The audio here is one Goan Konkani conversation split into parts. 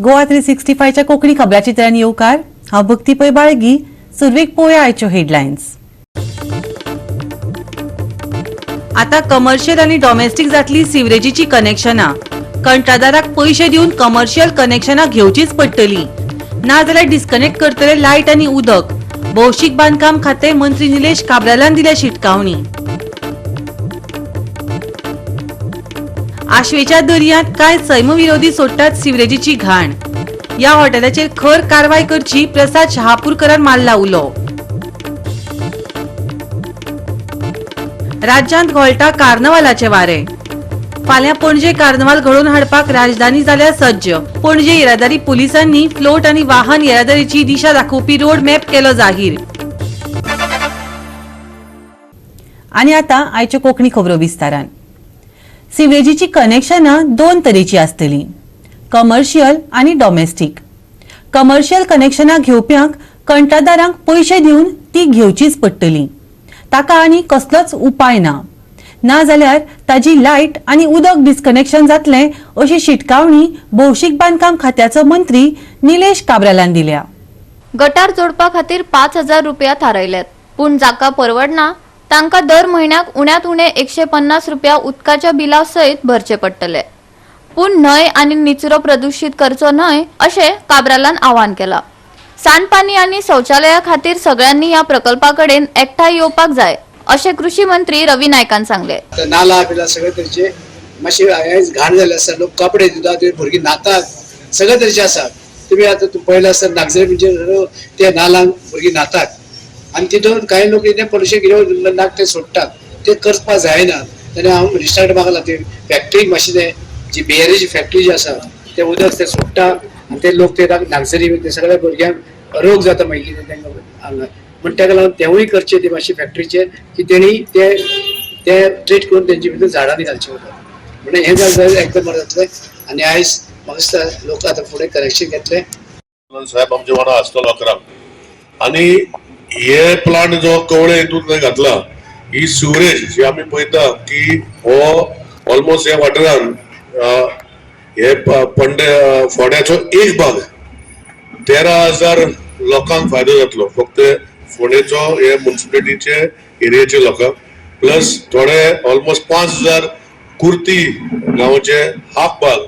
गोवा 365च्या कोंकणी खबराचित्रान येवकार. हांव भक्ती पै बाळगी. सुरवेक पळोवया आयच्यो हेडलायन्स. आता कमर्शियल आनी डॉमेस्टीक जातली सिवरेजीची कनेक्शनां. कंत्राटदाराक पयशे दिवन कमर्शियल कनेक्शनां घेवचीच पडटली, नाजाल्यार डिस्कनेक्ट करतले लायट आनी उदक. भौशीक बांदकाम खातें मंत्री निलेश काब्रालान दिल्या शिटकावणी. आशवेच्या दर्यांत कांय सैमविरोधी सोडटात सिवरेजीची घाण. ह्या हॉटेलाचेर खर कारवाय करची, प्रसाद शहापूरकरान मारला उलो. राज्यांत घोळटा कार्नवालाचे वारे. फाल्यां पणजे कार्नवाल घडोवन हाडपाक राजधानी जाल्या सज्ज. पणजे येरादारी पुलिसांनी फ्लोट आनी वाहन येरादारीची दिशा दाखोवपी रोड मॅप केलो जाहीर. आनी आतां आयच्यो कोंकणी खबरो विस्तारान. सिवरेजीची कनेक्शनां दोन तरेची आसतली, कमर्शियल आनी डॉमेस्टीक. कमर्शियल कनेक्शनां घेवप्यांक कंत्राटदारांक पयशे दिवन ती घेवचीच पडटली. ताका आनी कसलोच उपाय ना. नाजाल्यार ताजी लायट आनी उदक डिस्कनेक्शन जातलें, अशी शिटकावणी भौशीक बांदकाम खात्याचो मंत्री निलेश काब्रालान दिल्या. गटार जोडपा खातीर 5,000 रुपया थारायल्यात, पूण जाका परवडना तांकां दर म्हयन्याक उण्यांत उणे 150 रुपया उदकाच्या बिला सयत भरचे पडटले. पूण न्हंय आनी निचरो प्रदुशीत करचो न्हय अशें काब्रालान आवाहन केलां. सांडपाणी आनी शौचालया खातीर सगळ्यांनी ह्या प्रकल्पा कडेन एकठांय येवपाक जाय अशें कृशी मंत्री रवी नायकान सांगलें. नाला बिला सगळे तरेचे मातशे घाण जाल्ले आसा. लोक कपडे धुतात, भुरगीं न्हातात, सगळे तरेचे आसा. तुमी आतां पळयलें आसता, नागझरी म्हणजे त्या नालांक भुरगीं न्हातात आनी तितून कांय लोक कितें पोल्युशन कितें नाक ते सोडटात, ते करपाक जायना. तेन्ना हांव मिनिस्टरा मागला, ती फॅक्टरी मातशी ते जी बियरीची फॅक्टरी जी आसा ते उदक ते सोडटा आनी ते लोक ते नागझरी ते सगळ्या भुरग्यांक रोग जाता मागीर कितें तांकां हांगा. म्हण ताका लागून तेवूय करचें ते मातशी फॅक्टरीचेर की तेणी ते ते ट्रीट करून तेंचे भितर झाडांनी घालचें उदक. म्हणून हें जालें एकदम बरें जातलें. आनी आयज म्हाका दिसता लोक आतां फुडें करेक्शन घेतले. साहेब आमचे वांगडा आसतलो 11. आनी हे प्लांट जो कवळे हितून घातला, ही सिवरेज जी आमी पळयता की हो ऑलमोस्ट ह्या वाठारान हे पंडे फोंड्याचो एक भाग 13,000 लोकांक फायदो जातलो. फक्त फोंडेचो हे म्युनिसिपालिटीचे एरियाचे लोकांक, प्लस थोडे ऑलमोस्ट 5,000 कुर्ती गांवचे हाफ भाग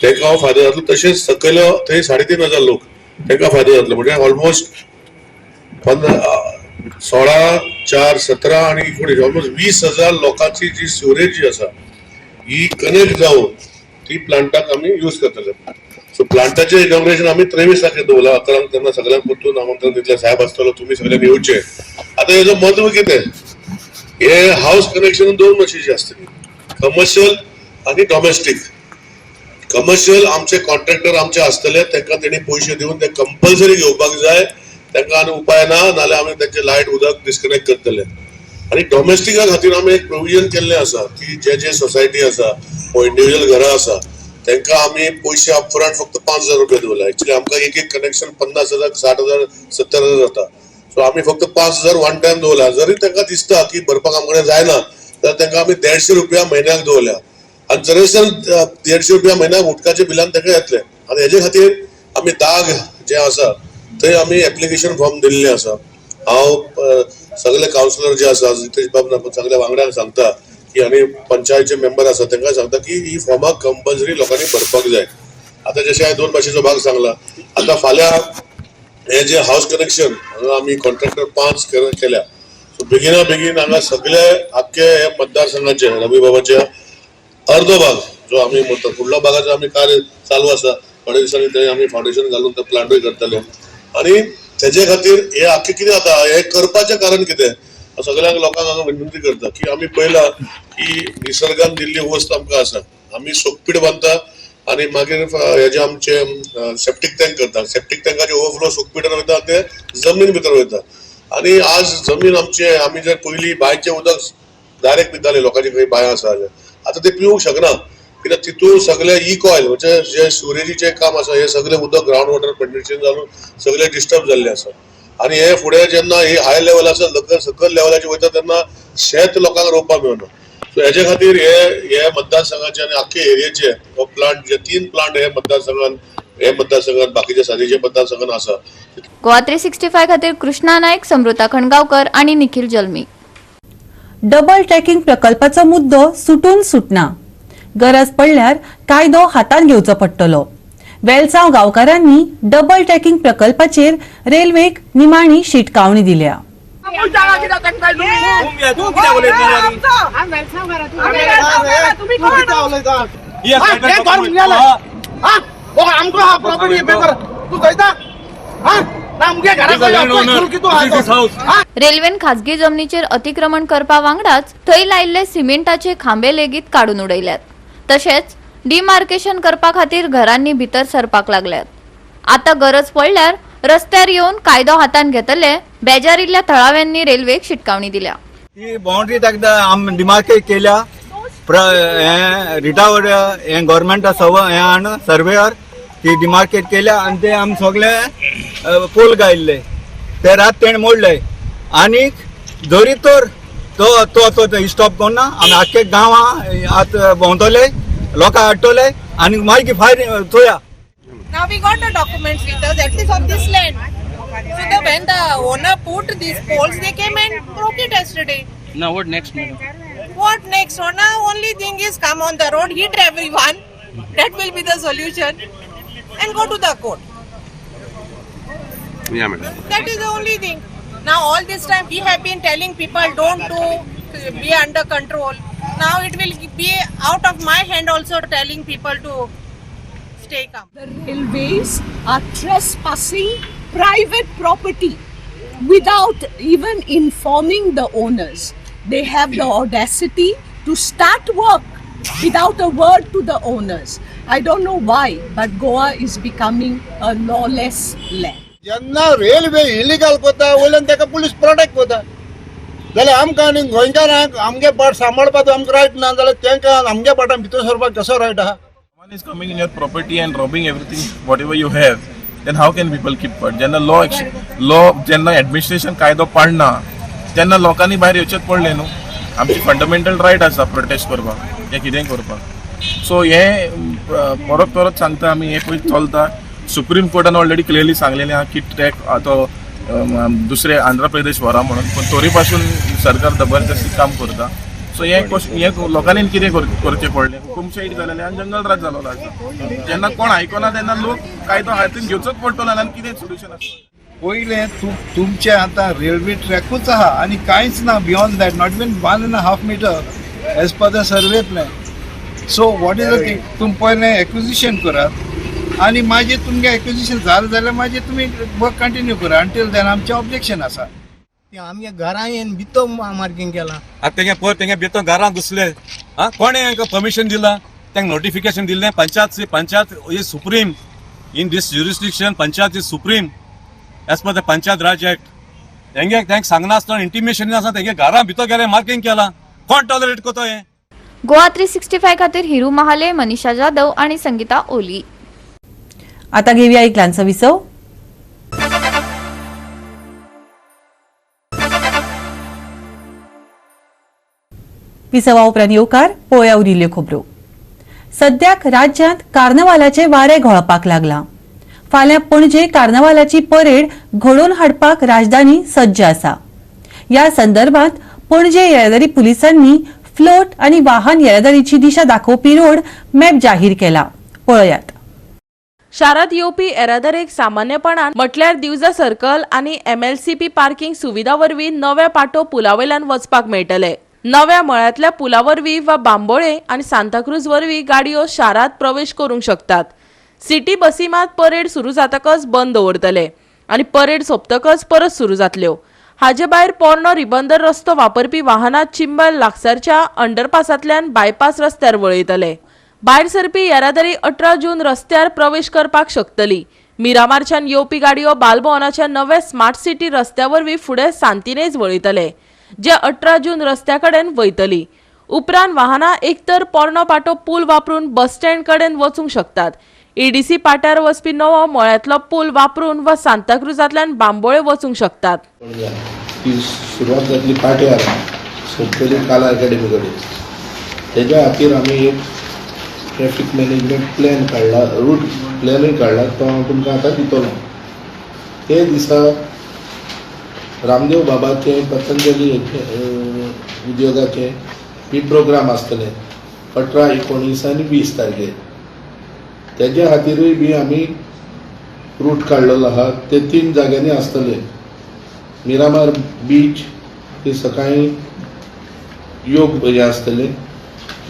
तांकां फायदो जातलो. तशेंच सकयल थंय 3,500 लोक तांकां फायदो जातलो. म्हणजे ऑलमोस्ट 15, 16, 4, 17 आनी 19, ऑलमोस्ट 20,000 लोकांची जी सिवरेज जी आसा ही कनेक्ट जावन ती प्लांटाक आमी यूज करतले. सो प्लांटाचें इनॉग्रेशन आमी 23 तारखेर दवरला 11. तेन्ना सगळ्यांक परतून आमंत्रण दितले. साहेब आसतलो, तुमी सगळ्यांनी येवचे. आतां हेजो म्हत्व कितें, हे हावस कनेक्शन दोन भाशेची आसतली, कमर्शियल आनी डॉमेस्टीक. कमर्शियल आमचे कॉन्ट्रॅक्टर आमचे आसतले, तांकां तेणी पयशे दिवन ते कंपल्सरी घेवपाक जाय. तांकां आनी उपाय ना, नाल्यार आमी तांचे लायट उदक डिस्कनेक्ट करतले. आनी डॉमेस्टिका खातीर आमी एक प्रोविजन केल्लें आसा की जे जे सोसायटी आसा वो इंडिविज्युअल घरां आसा तांकां आमी पयशे अपफ्रंट फक्त 5,000 रुपया दवरला. एक्चुअली आमकां एक एक कनेक्शन 50,000, 60,000, 70,000 जाता. सो आमी फक्त 5,000 वन टायम दवरला. जरी तांकां दिसता की भरपाक आमकां जायना जाल्यार तांकां आमी 150 रुपया म्हयन्याक दवरल्या आनी जरी 150 रुपया म्हयन्याक उदकाच्या बिलान तांकां येतले. आनी हेजे खातीर आमी दाग जे आसा थंय आमी एप्लिकेशन फॉर्म दिल्ले आसा. हांव सगळे कावन्सिलर जे आसा, जितेश बाब, सगळ्या वांगड्यांक सांगता की आनी पंचायतचे मेंबर आसा तांकां सांगता की ही फॉर्मां कंपल्सरी लोकांनी भरपाक जाय. आतां जशें हांवें दोन भाशेचो भाग सांगला, आतां फाल्यां हे जे हावस कनेक्शन हांगा आमी कॉन्ट्रॅक्टर 5 केल्या. सो बेगिना बेगीन हांगा सगळे आख्खे हे मतदारसंघाचे रवी बाबाचे अर्दो भाग जो आमी म्हणटा, फुडलो भागाचो आमी कार्य चालू आसा. थोड्या दिसांनी थंय आमी फावंडेशन घालून ते प्लांटूय करतले. आनी तेजे खातीर हे आख्खे कितें जाता, हे करपाचें कारण कितें, सगळ्यांक लोकांक हांगा विनंती करता की आमी पळयलां की निसर्गान दिल्ली वस्त आमकां आसा. आमी सोकपीड बांदता आनी मागीर हेजे आमचे सेप्टीक टँक करता. सेप्टीक टँकाचे ओवरफ्लो सोकपीडान वयता, ते जमनीन भितर वयता. आनी आज जमीन आमचे आमी जर पयलीं बांयचें उदक डायरेक्ट पिताले, लोकांची खंय बांय आसा जाल्यार, आतां ते पिवूंक शकना कित्याक तितून सगळे इकॉयल म्हणजे जे सिवरेजीचें काम आसा हे सगळें उदक ग्रावंड वॉटर पेनिट्रेशन जावन सगळें डिस्टर्ब जाल्लें आसा. आनी हे फुडें जेन्ना ही हाय लेवल आसा, सकयल लेवलाचेर वयता तेन्ना शेत लोकांक रोवपाक मेळना. सो हेजे खातीर हे हे मतदारसंघाचे आनी आख्खे एरियेचे हो प्लांट, जे 3 प्लांट हे मतदारसंघान हे मतदारसंघात, बाकीच्या सादेच्या मतदारसंघात आसा. गोवा 365 खातीर कृष्णा नायक, समृता खणगावकर आनी निखिल जल्मी. डबल ट्रॅकिंग प्रकल्पाचो मुद्दो सुटून सुटना. गरज पडल्यार कायदो हातांत घेवचो पडटलो. वेलसांव गांवकारांनी डबल ट्रॅकिंग प्रकल्पाचेर रेल्वेक निमाणी शिटकावणी दिल्या. रेल्वेन खाजगी जमनीचेर अतिक्रमण करपा वांगडाच थंय लायिल्ले सिमेंटाचे खांबे लेगीत काडून उडयल्यात. तशेंच डिमार्केशन करपा खातीर घरांनी भितर सरपाक लागल्यात. आतां गरज पडल्यार रस्त्यार येवन कायदो हातांत घेतले. बेजारिल्ल्या थळाव्यांनी रेल्वेक शिटकावणी दिल्या. ती बाउंड्री ताका आम डिमार्केट केल्या, रिटावर्ड हे गव्हर्मेंटा सव हे हाण सर्वेयर ती डिमार्केट केल्या आनी ते आम सगळे पोल गायल्ले ते रात तेणें मोडले. आनीक जरी तर तो तो तो स्टॉप करना आमी आख्खे गांवां आतां भोंवतले, लोकांक हाडटले आनी मागीर फायर चोया. Now we got the documents with us, at least of this land. So the when the owner put these poles, they came and broke it yesterday. Now what next, madam? What next? So now only thing is come on the road, hit everyone. That will be the solution, and go to the court. Yeah, madam. That is the only thing. Now all this time we have been telling people don't do, be under control. Now it will be out of my hand also telling people to stay calm. The railways are trespassing private property without even informing the owners. They have the audacity to start work without a word to the owners. I don't know why, but Goa is becoming a lawless land. जेन्ना रेल्वे इलिगल कोता वयल्यान ताका पुलीस प्रोटेक्ट कोता जाल्यार आमकां आनी गोंयकारांक आमगे पाट सांबाळपाचो आमकां रायट ना जाल्यार तांकां आमगे पाटान भितर सरपाक कसो रायट आहा? One is coming in your property and robbing everything, whatever you have, then how can people keep quiet? जेन्ना लॉ जेन्ना एडमिनिस्ट्रेशन कायदो पाडना तेन्ना लोकांनी भायर येवचेच पडलें न्हू. आमची फंडामेंटल रायट आसा प्रोटेस्ट करपाक या कितेंय करपाक. सो हे परत परत सांगता आमी, हे पळय चलता. सुप्रीम कोर्टान ऑलरेडी क्लियरली सांगलेलें आहा की ट्रॅक तो दुसरे आंध्र प्रदेश व्हरा म्हणून, पूण तरी पासून सरकार जबरदस्ती काम करता. सो हे हे लोकांनी कितें करचें पडलें? हुकुमशाही जालेलें आनी जंगल राज जालोलो आसा. जेन्ना कोण आयकना तेन्ना लोक कायदो हातीन घेवचोच पडटलो आनी कितें सोल्युशन आसा? पयलें तुमचें आतां रेल्वे ट्रॅकूच आहा आनी कांयच ना beyond that, not even 1.5 meter as per the survey plan. So what is the thing, तुमी पयलें एक्विजिशन करात आनी मागीर तुमगें एक्विजिशन जालें जाल्यार मागीर तुमी वर्क कंटिन्यू करा. अंटील देन आमचें ऑब्जेक्शन आसा. आमगे घरां येवन भितर मार्किंग केलां. आतां तेंगे पयर तेंगे भितर घरां घुसले. आं, कोणें हांकां परमिशन दिलां? तांकां नोटिफिकेशन दिल्लें? Panchayat is supreme in this jurisdiction. Panchayat is supreme as per the Panchayat Raj Act. हेंगे तांकां सांगनासतना, इंटिमेशन नासतना तेंगे घरां भितर गेले, मार्किंग केलां. कोण टॉलरेट करता हें? गोवा 365 खातीर हिरू महाले, मनीषा जाधव आणि संगीता ओली. आता घेऊया एक ल्हानसो विसव. विसवा उपरांत येवकार पळोवया उरिल्ल्यो खबरो. सद्याक राज्यांत कार्नवालाचे वारें घोळपाक लागलां. फाल्यां पणजे कार्नवालाची परेड घडोवन हाडपाक राजधानी सज्ज आसा. ह्या संदर्भात पणजे येरादारी पुलिसांनी फ्लोट आनी वाहन येरादारीची दिशा दाखोवपी रोड मॅप जाहीर केला. पळयात. शारांत येवपी येरादारीक सामान्यपणान म्हटल्यार दिवजा सर्कल आनी एमएलसीपी पार्किंग सुविधा वरवीं नव्या पाटो पुला वयल्यान वचपाक मेळटले. नव्या मळ्यांतल्या पुला वरवीं वा बांबोळे आनी सांताक्रूज वरवीं गाडयो शारांत प्रवेश करूंक शकतात. सिटी बसी मात परेड सुरू जातकच बंद दवरतले आनी परेड सोंपतकच परत सुरू जातल्यो. हाजे भायर पोरणो रिबंदर रस्तो वापरपी वाहनां चिंबल लागसारच्या अंडरपासांतल्यान बायपास रस्त्यार वळयतले. भायर सरपी येरादारी 18 जून रस्त्यार प्रवेश करपाक शकतली. मिरामारच्यान येवपी गाडयो बालभवनाच्या नव्या स्मार्ट सिटी रस्त्या वरवीं फुडें सांतिनेज वळयतले, जे 18 जून रस्त्या कडेन वयतली. उपरांत वाहनां एकतर पोरणो पाटो पूल वापरून बस स्टँड कडेन वचूंक शकतात. ईडीसी पाट्यार वचपी नवो मळ्यांतलो पूल वापरून वा सांताक्रुजांतल्यान बांबोळे वचूंक शकतात. ती सुरवात जातली पाट्यार, सोंपतली काला अकॅडमी कडेन. तेज्या खातीर आमी एक ट्रॅफिक मॅनेजमेंट प्लॅन काडला, रूट प्लॅनूय काडला, तो हांव तुमकां आतां दितलो. ते दिसा रामदेव बाबाचें पतंजली उद्योगाचें बी प्रोग्राम आसतले 18, 19 आनी 20 तारखेर. तेज्या खातीरूय बी आमी रूट काडलेलो आहा. ते 3 जाग्यांनी आसतले. मिरामार बीच ते सकाळीं योग हें आसतलें,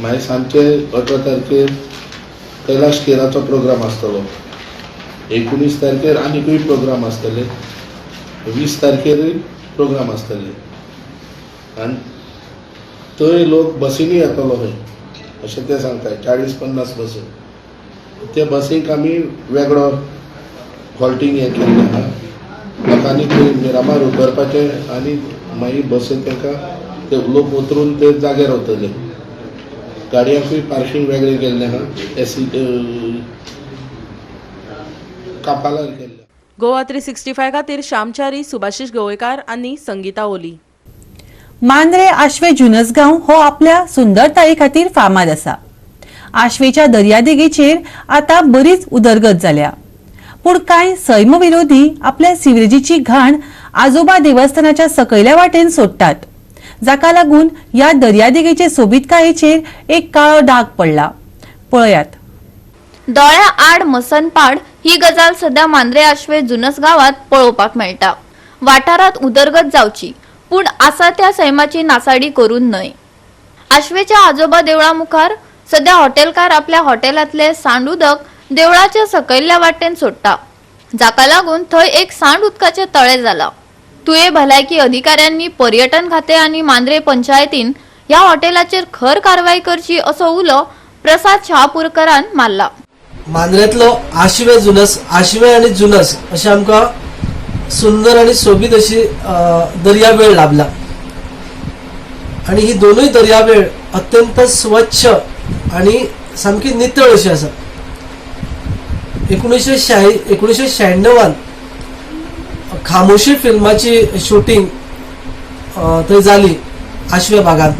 मागीर सांजचे 18 तारखेर कैलाश खेराचो प्रोग्राम आसतलो, 19 तारखेर आनीकूय प्रोग्राम आसतले, 20 तारखेरूय प्रोग्राम आसतले. आनी थंय लोक बसींनी येतलो खंय अशें ते सांगता, 40-50 बसी. ते बसींक आमी वेगळो हॉल्टींग हें केल्लें आहा. लोकांनी थंय मिरामार उतरपाचें आनी मागीर बसीन तांकां ते लोक उतरून ते जाग्यार वतले. गाडयांकूय पार्कींग वेगळें केल्लें आहा, एसी कापालार केल्लें. गोवा 365 खातीर श्यामचारी, सुभाषिश गोवेकार आनी संगीता ओली. मांद्रे आश्वे जुनसगांव हो आपल्या सुंदरताये खातीर फामाद आसा. आश्वेच्या दर्यादेगेचेर आतां बरीच उदरगत जाल्या, पूण कांय सैमविरोधी आपल्या सिवरेजीची घाण आजोबा देवस्थानाच्या सकयल्या वाटेन सोडटात, जाका लागून ह्या दर्यादेगेचे सोबीतकायेचेर एक काळो डाग पडला. पळयात. दोळ्या आड मसनपाड ही गजाल सध्या मांद्रे आश्वे जुनस गांवांत पळोवपाक मेळटा. वाठारांत उदरगत जावची, पूण आसा त्या सैमाची नासाडी करून न्हय. आश्वेच्या आजोबा देवळा मुखार सध्या हॉटेलकार आपल्या हॉटेलांतले सांड उदक देवळाच्या सकयल्ल्या वाटेन सोडटा, जाका लागून थंय एक सांड उदकाचें तळें जाला. तुये भलायकी अधिकाऱ्यांनी पर्यटन खातें आनी मांद्रे पंचायतीन ह्या हॉटेलाचेर खर कारवाय करची असो उलो प्रसाद शहापूरकरान मारला. मांद्रेंतलो आशिवे जुनस, आशिवे आनी जुनस अशें आमकां सुंदर आनी सोबीत अशी दर्यावेळ लाभला आनी ही दोनूय दर्यावेळ अत्यंत स्वच्छ आनी सामकी नितळ अशी आसा. 1996 खामोशी फिल्माची शूटिंग थंय जाली आशिवे भागांत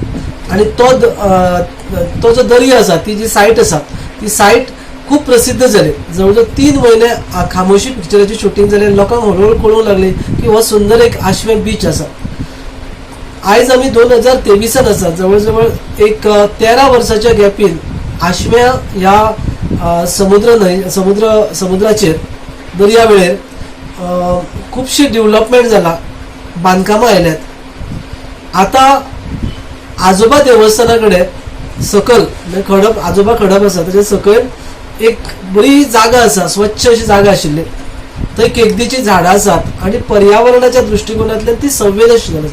आनी तो जो दर्या आसा, ती जी सायट आसा, ती सायट खूब प्रसिद्ध जाली. जवळ जवळ 3 म्हयने खामोशी पिक्चराची शूटिंग जाली. लोकांक हळूहळू कळूंक लागली की हो सुंदर एक आशिवे बीच आसा. आयज आमी 2023 आसा. जवळ जवळ एक 13 वर्साच्या गॅपीन आशिव्या ह्या समुद्र न्हय समुद्राचेर दर्यावेळेर खुबशी डेव्हलपमेंट जाला, बांदकामां आयल्यात. आतां आजोबा देवस्थाना कडेन सकयल म्हणजे खडप, आजोबा खडप आसा ताच्या सकयल एक बरी जागा आसा, स्वच्छ अशी जागा आशिल्ली. थंय केगदीचीं झाडां आसात आनी पर्यावरणाच्या दृश्टिकोनांतल्यान ती संवेदनशील आसा.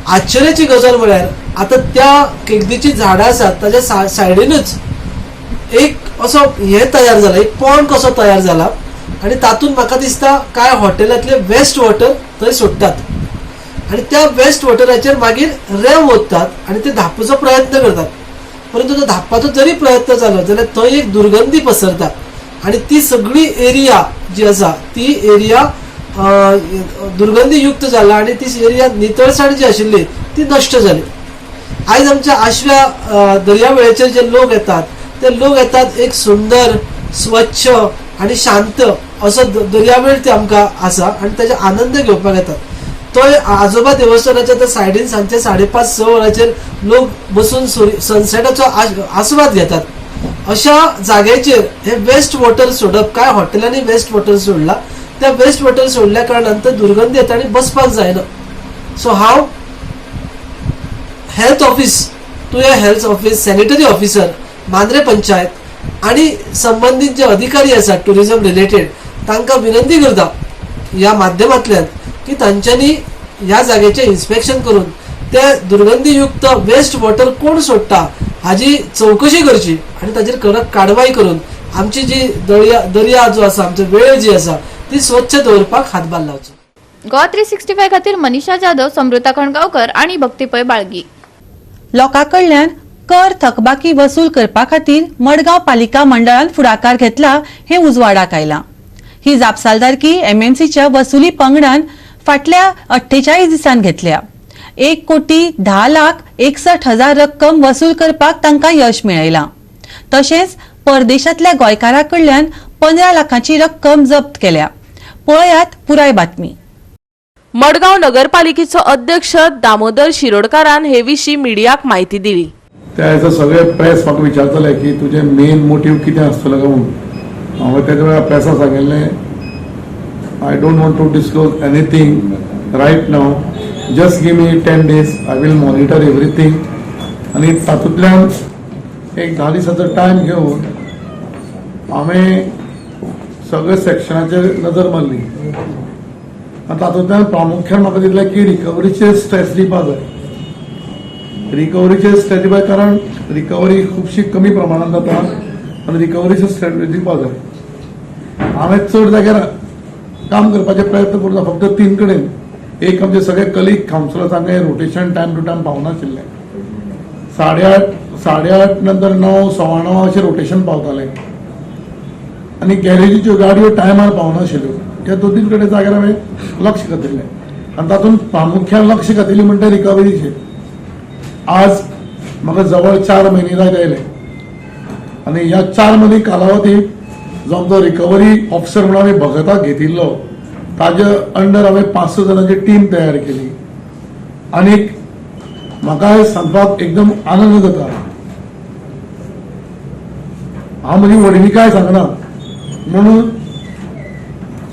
आश्चर्याची गजाल म्हळ्यार आतां त्या केगदीचीं झाडां आसात ताच्या सायडीनूच एक असो हें तयार जाला, एक पॉन्ड कसो तयार जाला आनी तातूंत म्हाका दिसता कांय हॉटेलांतले वेस्ट वॉटर थंय सोडटात आनी त्या वेस्ट वॉटराचेर मागीर रेंव ओततात आनी ते धांपपाचो प्रयत्न करतात. परंतु तो धांपपाचो जरी प्रयत्न जालो जाल्यार थंय एक दुर्गंधी पसरता आनी ती सगळी एरिया जी आसा ती एरिया दुर्गंधीयुक्त जाला आनी ती एरिया नितळसाण जी आशिल्ली ती नश्ट जाली. आयज आमच्या आशिव्या दर्यावेळेचेर जे लोक येतात ते लोक येतात एक सुंदर, स्वच्छ आनी शांत असो दर्यावेळ ते आमकां आसा आनी ताजो आनंद घेवपाक येतात. थंय आजोबा देवस्थानाच्या त्या सायडीन सांजचे 5:30-6 वरांचेर लोक बसून सनसेटाचो आस्वाद घेतात. अशा जाग्याचेर हे वेस्ट वॉटर सोडप, कांय हॉटेलांनी वेस्ट वॉटर सोडला, त्या वेस्ट वॉटर सोडल्या कारणान थंय दुर्गंधी येता आनी बसपाक जायना. सो हांव हेल्थ ऑफिस, तुया health office, sanitary officer, Mandrem panchayat आनी संबंदीत जे अधिकारी आसात टुरिजम रिलेटेड तांकां विनंती करता ह्या माध्यमांतल्यान की तांच्यांनी ह्या जाग्याचें इन्स्पेक्शन करून ते दुर्गंधीयुक्त वेस्ट वॉटर कोण सोडटा हाजी चवकशी करची आनी ताजेर कडक कारवाय करून आमची जी दर्या जो आसा, आमची वेळ जी आसा ती स्वच्छ दवरपाक हातभार लावचो. गोवा 365 खातीर मनीषा जाधव, समृता खणगांवकर आनी भक्ती पै बाळगी. लोकां कडल्यान कर थकबाकी वसूल करपा खातीर मडगांव पालिका मंडळान फुडाकार घेतला हें उजवाडाक आयलां. ही जापसालदारकी एमएमसीच्या वसुली पंगडान फाटल्या 48 दिसांत घेतल्या. 1,10,61,000 रक्कम वसूल करपाक तांकां यश मेळयलां. तशेंच परदेशांतल्या गोंयकारां कडल्यान 15 लाखांची रक्कम जप्त केल्या. पळयात पुराय बातमी. मडगांव नगरपालिकेचो अध्यक्ष दामोदर शिरोडकारान हे विशीं मिडियाक म्हायती दिली. त्या दिसा सगळे प्रेस म्हाका विचारताले की तुजें मेन मोटीव कितें आसतलो काय म्हणून. हांवें तेज्या वेळार प्रेसा सांगिल्लें, I don't want to disclose anything right now, just give me 10 days, I will monitor everything. आनी तातूंतल्यान एक 10 दिसाचो टायम घेवन हांवें सगळे सेक्शनाचेर नजर मारली आनी तातूंतल्यान प्रामुख्यान म्हाका दिसलें की रिकवरीचेर स्ट्रेस दिवपाक जाय. रिकवरीचेर स्ट्रेस दिवपाक कारण रिकवरी खुबशी कमी प्रमाणान जाता आनी रिकवरीचेर स्ट्रेस दिवपाक जाय. हांवें चड जाग्यार काम करपाचे प्रयत्न करता, फक्त 3 कडेन. एक आमचे सगळे कलीग कावन्सिलर्सांक रोटेशन टायम टू टायम पावनाशिल्लें. 8:30, 8:30 नंतर 9, 9:15 अशें रोटेशन पावतालें आनी गॅरेजीच्यो गाडयो टायमार पावनाशिल्ल्यो. ह्या 2-3 कडेन जाग्यार हांवें लक्ष घातिल्लें आनी तातूंत प्रामुख्यान लक्ष घातिल्ली म्हणटा रिकवरीचेर. आज म्हाका जवळ 4 म्हयने जायत आयले आनी ह्या 4 म्हयने कालावधीत जो आमचो रिकवरी ऑफिसर म्हणून आमी भगताक घेतिल्लो ताजे अंडर हांवें 500 जाणांची टीम तयार केली आनी म्हाका सांगपाक एकदम आनंद जाता. हांव म्हजी व्हडविकाय सांगना म्हणून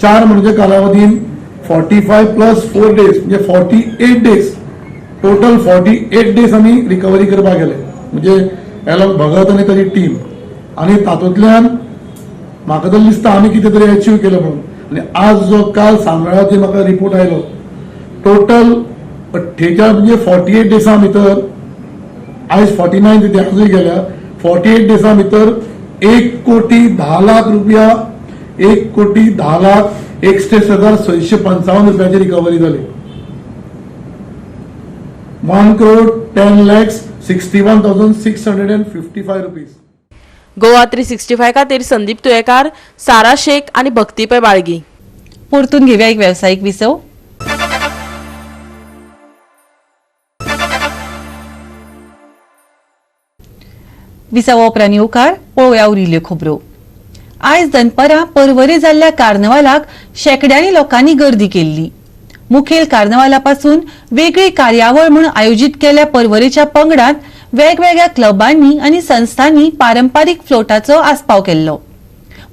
4 म्हयन्याच्या कालावधीन 45 प्लस 4 डेज म्हणजे 48 डेज, टोटल 48 डेज आमी रिकवरी करपाक गेले, म्हणजे एलॉंग भगत आनी ताजी टीम. आनी तातूंतल्यान म्हाका तरी दिसता आमी कितें तरी अचीव केलें म्हणून. आनी आज जो काल सांजवेळाचेर म्हाका रिपोर्ट आयलो, टोटल 48 म्हणजे 48 डेजां भितर, आयज 49 तिथे आजूय गेल्या, 48 डेजां भितर 1,10,00,000 रुपया, 1,10,61,655 रुपयाची रिकवरी जाली. 1,10,61,655 रुपीज. गोवा 365 खातीर संदीप तुयेकार, सारा शेख आनी भक्ती पै बाळगी. परतून घेवया एक वेवसायीक विसव. विसवा उपरांत येवकार पळोवया उरिल्ल्यो खबरो. आयज दनपरां परवरी जाल्ल्या कार्नवालाक शेंकड्यांनी लोकांनी गर्दी केल्ली. मुखेल कार्नवाला पासून वेगळी कार्यावळ म्हूण आयोजीत केल्ल्या परवरीच्या पंगडात वेगवेगळ्या क्लबांनी आनी संस्थांनी पारंपारीक फ्लोटाचो आस्पाव केल्लो.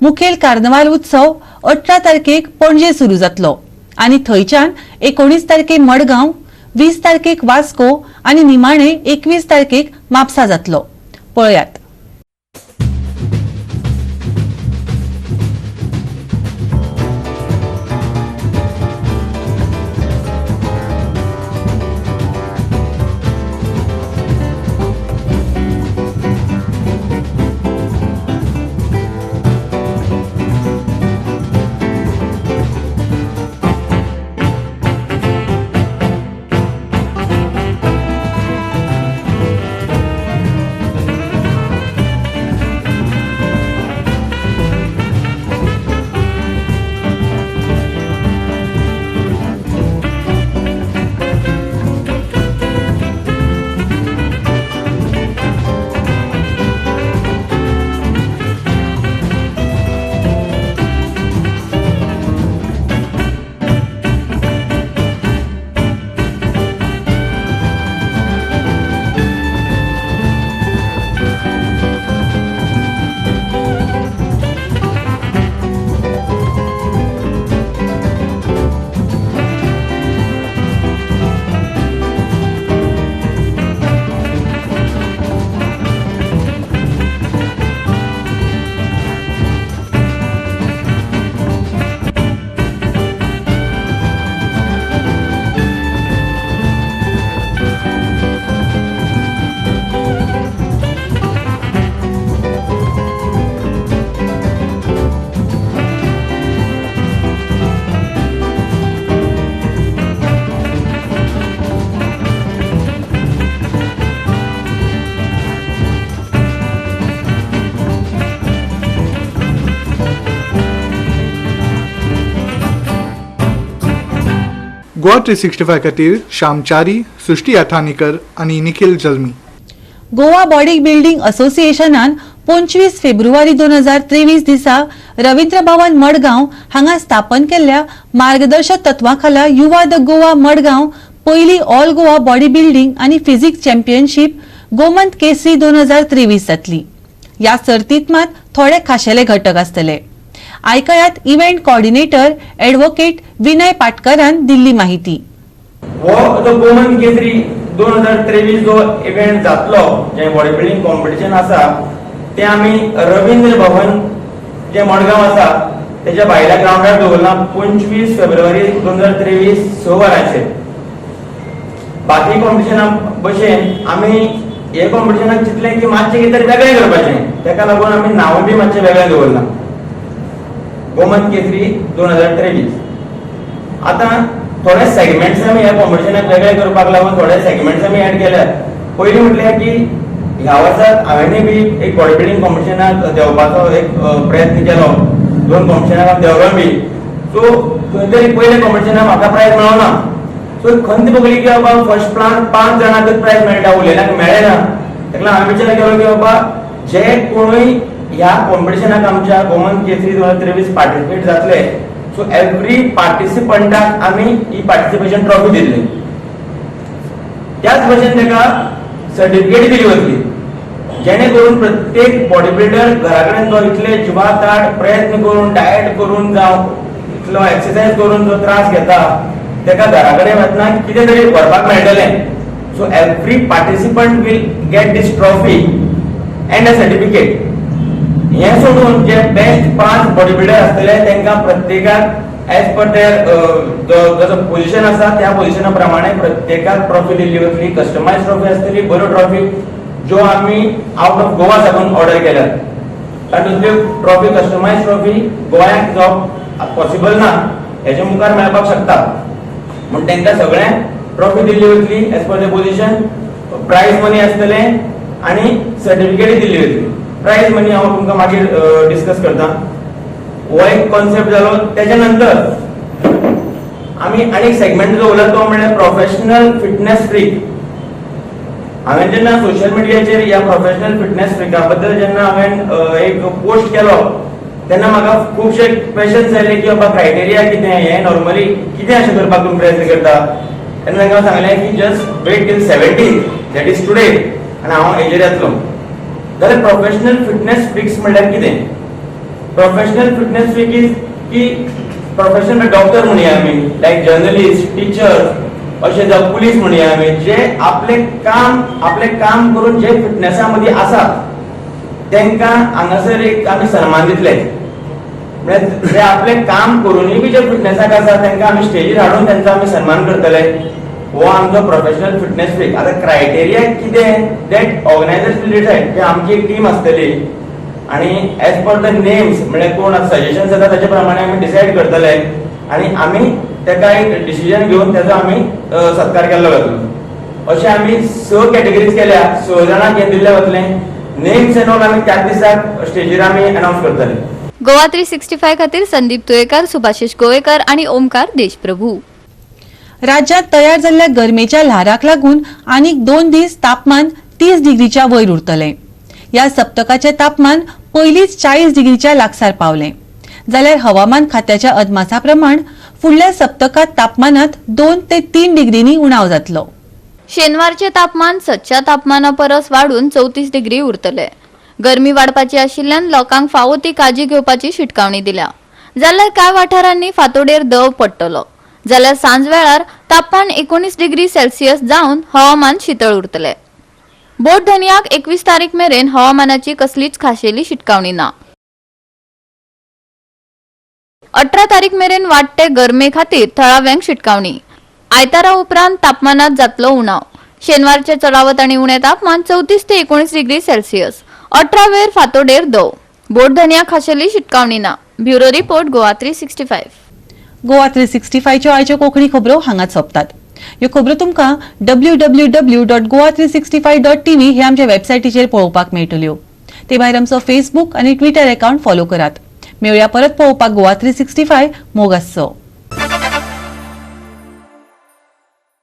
मुखेल कार्नवाल उत्सव 18 तारखेक पणजे सुरू जातलो आनी थंयच्यान 19 तारखेक मडगांव, 20 तारखेक वास्को आनी निमाणे 21 तारखेक म्हापसा जातलो. पळयात. गोवा 365 खातीर श्यामचारी, सृष्टी अथानीकर आनी निखिल जल्मी. गोवा बॉडी बिल्डिंग असोसिएशनान 25 फेब्रुवारी 2023 दिसा रवींद्र भवन मडगांव हांगा स्थापन केल्ल्या मार्गदर्शक तत्वा खाला युवा the Goa Madgaon पयली ऑल गोवा बॉडी बिल्डिंग आनी फिजिक्स चॅम्पियनशीप गोमंत केसरी 2023 जातली. ह्या सर्तीत मात थोडे खाशेले घटक आसतले. आयकयात इव्हेंट कोऑर्डिनेटर ॲडव्होकेट विनय पाटकरान दिल्ली माहिती. हो जो गोमंत केसरी 2023 जो इव्हेंट जातलो, जे बॉडी बिल्डिंग कॉम्पिटिशन आसा, ते आमी रवींद्र भवन जे मडगांव आसा तेच्या भायल्या ग्रावंडार दवरला 25 फेब्रुवारी 2023 6 वरांचेर. बाकी कॉम्पिटिशना भशेन आमी हे कॉम्पिटिशनाक चिंतलें की मातशें कितें तरी वेगळें करपाचें, तेका लागून आमी नांवूय बी मातशें वेगळें दवरलां, गोमंत केसरी 2023. आतां थोडे सेगमेंट्स आमी ह्या कॉम्पिटिशनाक वेगळे करपाक लागून थोडे सेगमेंट्स आमी एड केल्यात. पयलीं म्हटल्यार की ह्या वर्साक हांवेंय बी एक बॉडी बिल्डिंग कॉम्पिटिशनाक देंवपाचो एक प्रयत्न केलो, 2 कॉम्पिटिशनाक हांव देंवलो बी. सो खंय तरी पयल्या कॉम्पिटिशनाक म्हाका प्रायज मेळना. सो खंत भोगली की बाबा फर्स्ट प्लान 5 जाणांकच प्रायज मेळटा, उरलेल्यांक मेळ्ळें ना. ताका लागून हांवें विचार केलो की बाबा जे कोणूय ह्या कॉम्पिटिशनाक आमच्या गोमंत केसरी 2023 पार्टिसिपेट जातले, सो एवरी पार्टिसिपंटाक आमी ही पार्टिसिपेशन ट्रॉफी दिल्ली. त्याच भशेन ताका सर्टिफिकेट दिली वतली, जेणे करून प्रत्येक बॉडी बिल्डर घरा कडेन जो इतले जिवाताड प्रयत्न करून डायट करून जावं इतलो एक्सरसाइज करून जो त्रास घेता ताका घरा कडेन वतना कितें तरी व्हरपाक मेळटलें. So every participant will get this trophy and a certificate. हें सोडून जे बेस्ट 5 बॉडी बिल्डर आसतले तांकां प्रत्येकाक एज पर there जो पोझिशन आसा त्या पोझिशना प्रमाणे प्रत्येकाक ट्रॉफी दिल्ली वतली. कस्टमायज ट्रॉफी आसतली, बऱ्यो ट्रॉफी ज्यो आमी आवट ऑफ गोवा साकून ऑर्डर केल्यात, कारण तसल्यो ट्रॉफी कस्टमायज ट्रॉफी गोंयांत जावप पॉसिबल ना, हेच्या मुखार मेळपाक शकता. म्हूण तांकां सगळ्यांक ट्रॉफी दिल्ली वतली as per the position, prize money आसतलें आनी सर्टिफिकेटय दिल्ली वतली. प्रायज मनी हांव तुमकां मागीर डिस्कस करता. हो एक कॉन्सेप्ट जालो. तेच्या नंतर आमी आनीक सेगमेंट दवरला तो म्हणल्यार प्रोफेशनल फिटनेस फ्रीक. हांवें जेन्ना सोशल मिडियाचेर ह्या प्रोफेशनल फिटनेस फ्रिका बद्दल जेन्ना हांवें एक पोस्ट केलो तेन्ना म्हाका खुबशे क्वेशन्स आयले की बाबा क्रायटेरिया कितें, हें नॉर्मली कितें अशें करपाक तुमी प्रयत्न करता. तेन्ना तांकां हांव सांगलें की just wait till 17, that is today, आनी हांव हेजेर येतलो. जाल्यार प्रोफेशनल फिटनेस फ्रिक्स म्हणल्यार कितें? प्रोफेशनल फिटनेस फ्रीक is की प्रोफेशनल डॉक्टर म्हणया आमी, लायक जर्नलिस्ट, टिचर्स अशें जावं पुलीस म्हणया आमी, जे आपलें काम करून जे फिटनेसा मदीं आसात तांकां हांगासर एक आमी सन्मान दितले. म्हळ्यार जे आपलें काम करूनय बी जे फिटनेसाक आसा तांकां आमी स्टेजीर हाडून तांचो आमी सन्मान करतले. हो आमचो प्रोफेशनल फिटनेस फ्रीक. आतां क्रायटेरिया कितें that organisers will decide. की आमची एक टीम आसतली आनी एज पर the names म्हळ्यार कोण सजेशन्स येता ताचे प्रमाणे आमी डिसायड करतले आनी आमी ताका एक डिसिजन घेवन ताचो आमी सत्कार केल्लो वतलो. अशें आमी 6 कॅटेगरीज केल्या, 6 जाणांक हें दिल्लें वतलें. नेम्स एंड ऑल आमी त्याच दिसाक स्टेजीर आमी अनावन्स करतले. गोवा 365 खातीर संदीप तुयेकर, सुभाषिश गोवेकर आणि ओमकार देशप्रभू. राज्यात तयार जाल्ल्या गरमेच्या ल्हाराक लागून आनीक 2 दीस तापमान 30 डिग्रीच्या वयर उरतलें. ह्या सप्तकाचें तापमान पयलींच 40 डिग्रीच्या लागसार पावलें. जाल्यार हवामान खात्याच्या अदमासा प्रमाण फुडल्या सप्तकात तापमानात 2 ते 3 डिग्रींनी उणाव जातलो. शेनवारचे तापमान सदच्या तापमाना परस वाडून 34 डिग्री उरतले. गरमी वाडपाची आशिल्ल्यान लोकांक फावो ती काळजी घेवपाची शिटकावणी दिल्या. जाल्यार कांय वाठारांनी फांतोडेर दव पडटलो. जाल्यार सांज वेळार तापमान 19 डिग्री सेल्सियस जावन हवामान शितळ उरतले. बोट धनयाक 21 तारीख मेरेन हवामानाची कसलीच खाशेली शिटकावणी ना. 18 तारीख मेरेन वाडटे गरमे खातीर थळाव्यांक शिटकावणी. आयतारा उपरांत तापमानात जातलो उणाव. शेनवारचे चडावत आनी उणें तापमान 34 ते 19 डिग्री सेल्सियस. 18 वेर फांतोडेर दव. बोट धनया खाशेली शिटकावणी ना. Bureau report, Goa 365. Goa 365च्यो आयच्यो कोंकणी खबरो हांगाच सोंपतात. ह्यो खबरो तुमकां www.goa365.tv हे आमच्या वेबसायटीचेर पळोवपाक मेळटल्यो. ते भायर आमचो फेसबूक आनी ट्विटर अकाउंट फॉलो करात. मेळया परत पळोवपाक गोवा 365. मोग आसचो.